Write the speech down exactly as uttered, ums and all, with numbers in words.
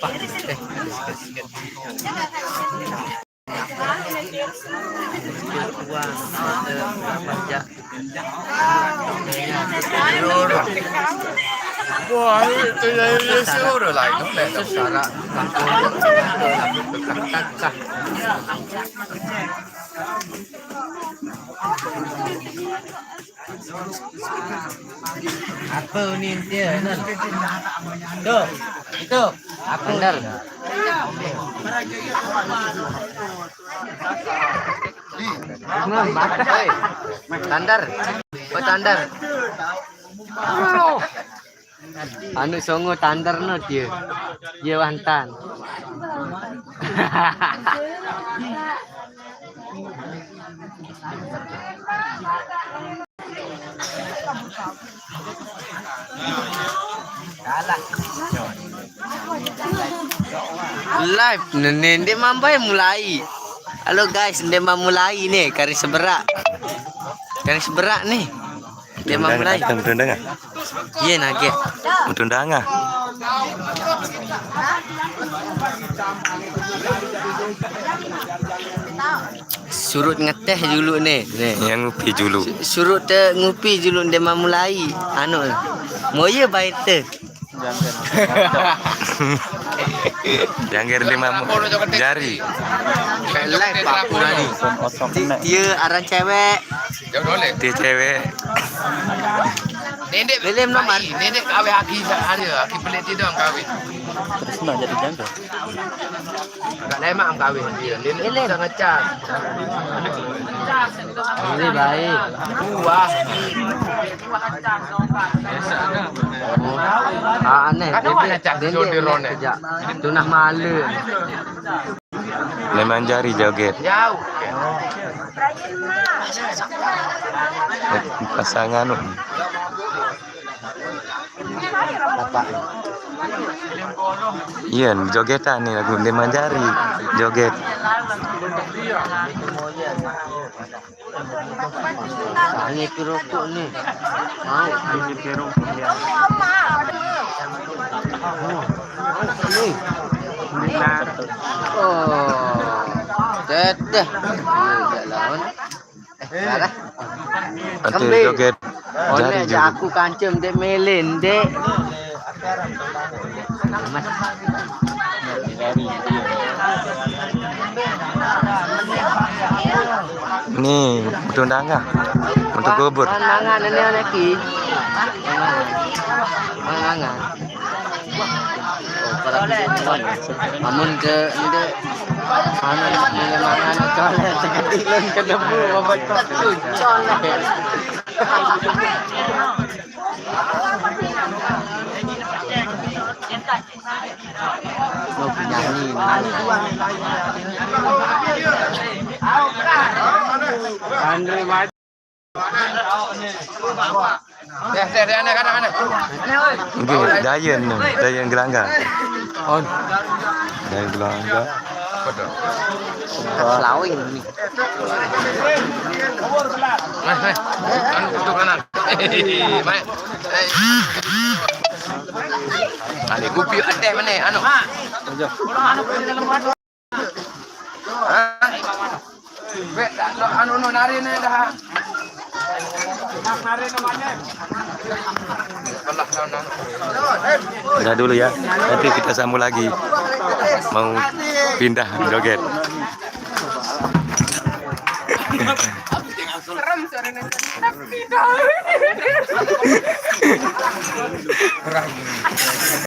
Wah, eh, sikat-sikat. Kuah, eh, apa, jak. Wah, itu ya, ya, suruh lah, itu, Nek. Itu syarat kampung. Kakak. Apa ni dia, Nan? Tu, itu. Apa? Tandar. Nah, batas, oi. Tandar. Oh, tandar. Anu songo tandar no dia. Dia wantan. Live, nene, nde mambai mulai. Halo guys, nde mamulai nih, kari seberak. Kari seberak nih. Nde mamulai. Tentang, tentang. Iya, nage. Untuk undangan. Surut ngeteh dulu nih, nih. Yang ngupi dulu. Su-, surut te ngupi dulu, nde mamulai. Anu, moye bae te. Jangger lima mu-, jari. Pelek papu nani. Ti-, dia aran cewek. Dia cewek. Nendek William nomor. Nendek kawin aki sa-, ada, aki pelik ti dong kawin. Terus nak jadi jangger. Agak lemak am kawin dia. Nendek bisa ngecas. Ini baik. Wah. Ah, aneh. Kata mana cak Dendek, dendek, dendek, kejap. Tunah mala. Memang jari joget. Jauh. Pasangan tu. Bapak. Iya, jogetan ni lagu. Memang jari joget. Ini kerupuk ni. Mau. Ini kerupuk dia. Oh, ni. Oh. Teteh. Ini tak lawan. Eh, salah. Nanti joget. Oleh jari je dulu. Aku kancem dek melin dek. Mas. Ni, untuk undangan. Untuk gubur. Mangan ini anak ki. Mangan. Oh, para amun ke ini dek. Mana nak mangan colek seketilun ke debu bapak tu. Colek. Mau penyanyi. Andre Maju. Deh, deh, deh, aneh, aneh, aneh. Nggih, Dayen, Dayen Gelanggang. On. Dayen Gelanggang. Selawing ni. Meh, meh. Anu, tutup kanan. Meh. Ane kupi ate mana? Anu. Hah? Wek, tak, anu, anu, nari ni dah. Dah dulu ya. Nanti kita sambung lagi. Mau pindah joget. Serem suaranya.